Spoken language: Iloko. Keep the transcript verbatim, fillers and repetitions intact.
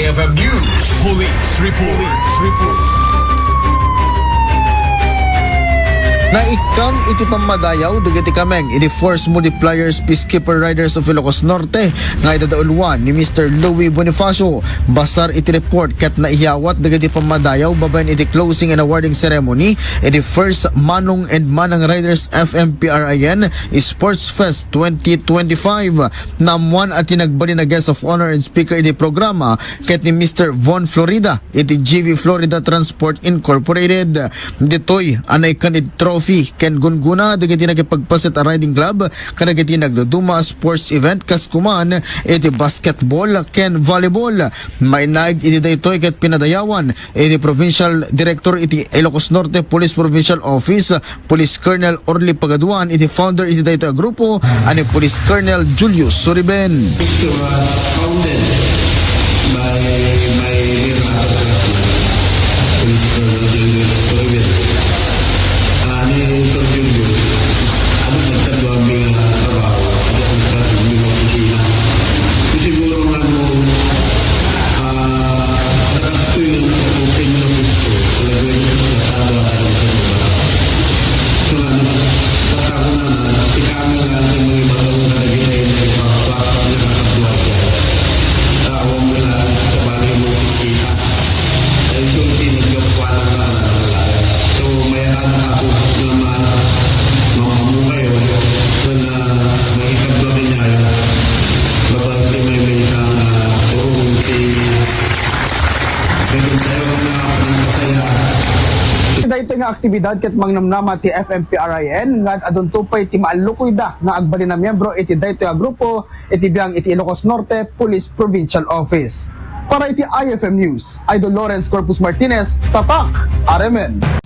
F M News. Police Report. Police Report. Naikkan iti pammadayaw dagiti kameng iti Force Multipliers Peacekeeper Riders of Ilocos Norte nga idadauluan ni Mister Louie Bonifacio. Basar iti report ket naiyawat dagiti pammadayaw babaen iti closing and awarding ceremony iti First Manong and Manang Riders F M P R I N Sports Fest twenty twenty-five. Naammuan a ti nagbalin a guest of honor and speaker iti programa ket ni Mister Von Florida iti G V Florida Transport Incorporated. Ditoy a naikkan iti trophy ken gungguna dagiti nakipagpaset a riding club kadagiti nagduduma a sports event kas kuman iti basketball ken volleyball. Mainaig iti daytoy ket pinadayawan iti Provincial Director iti Ilocos Norte Police Provincial Office, Police Colonel Orly Pagaduan, iti founder iti daytoy a grupo a ni Police Colonel Julius Suriben. It was founded by my dear Master Police Colonel Julius Suriben. Ah, ni Sir Julius, ano, nagkadua mi nga trabaho, at nagkadua mi nga opisina. Siguro nga no, ah, nakastoy nga open nga gusto, talaga yung nagkadua na yung trabaho. So, ano, natago na na, si kami nga ang mga ibabaw nga nagitay na ipagpag na nakabuhay siya. Tao nga lang sa bagay mo kita. Ay, sulti, nagkapuanan na, na, na, na. So, may ano ako naman, mamamu kayo, na, na, may ikagwa niya, mabait ni may may isang, ah, turong si, may tayo na, na, masaya. Iti daytoy nga aktibidad ket mangnamnama ti F M P R I N nga adunto pay ti maallukoyda nga agbalin a miyembro iti daytoy a grupo iti biang iti Ilocos Norte Police Provincial Office. Para iti I F M News, Idol Lawrence Corpus Martinez, Tatak, Aremen.